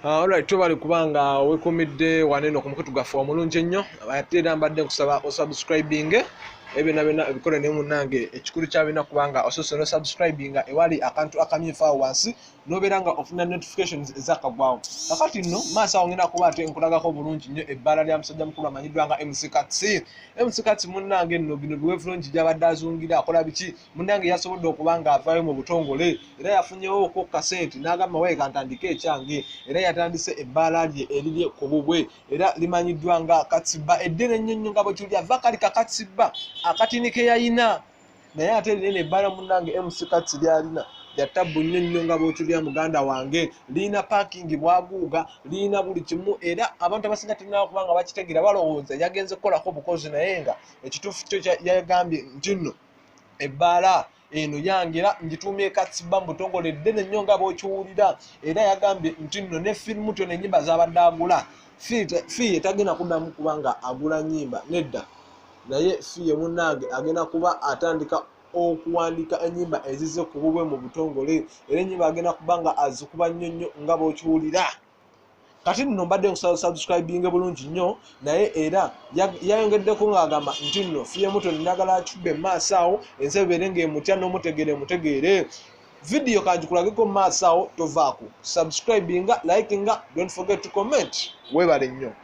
Alright, tubali kubanga wekumidde waneno ku mukutu gwaffe omulungi ennyo. Ate era mbadde nkusaba osubscribing ebyo byonna byonna ebikole, naye munnange ekikulu kya byonna kubanga osoose nosubscribinga ewali akantu akamyufu awo wansi, nobeera nga ofuna notifications ezakagwawo. Kakati nno maaso awo ngenda kuba ate nkulagako bulungi nnyo ebbaala lya musajja mukulu amanyiddwa nga MC Kats. MC Kats munnange nno bino biwevulungi gyabadde azungira akola biki. Munnange yasobodde okuba nga avaayo mu butongole era yafunyewo ku kasente n'agamba, "Waye kantandike ekyange." Era yatandise ebbaala lye erirye ku bubwe era limanyiddwa nga Kats Bar, eddene ennyo nnyo nga bwe kiri ava kali ka Kats Bar akatini ke yayina. Naye ate erinene ebbaala munnange MC Kats lyalina lya tabbu nnyo nnyo nga bw'otulya muganda wange. Liyina parking bwaguuga, liyina buli kimu, era abantu abasinga tebanaba kuba nga bakitegeera, balowooza yagenze kukolako bukozi, naye nga ekituufu kyo yagambye nti nno ebbaala eno yange era ngituumye Kats Bar mu butongole, eddene nnyo nga bw'okiwulira. Era yagambye nti nno ne firimu tyo n'ennyimba z'abadde agula Fille tagenda kuddamu kuba nga agula nnyimba nedda, naye Fille munnange agenda kuba atandika okuwandiika ennyimba ezize ku bubwe mu butongole, era ennyimba agenda kuba nga azikuba nnyo nnyo nga bw'okiwulira. Kati nno mbadde nkusaba subscribing bulungi nnyo. Naye era yayongeddeko ng'agamba nti nno Fille Muto njagala akikube mu maaso awo, ensi ebeere ng'emutya n'omutegeere mutegeere. Vidiyo kangikulageko mu maaso awo, tovaako. Subscribinga, likinga, don't forget to comment. Weebale nnyo.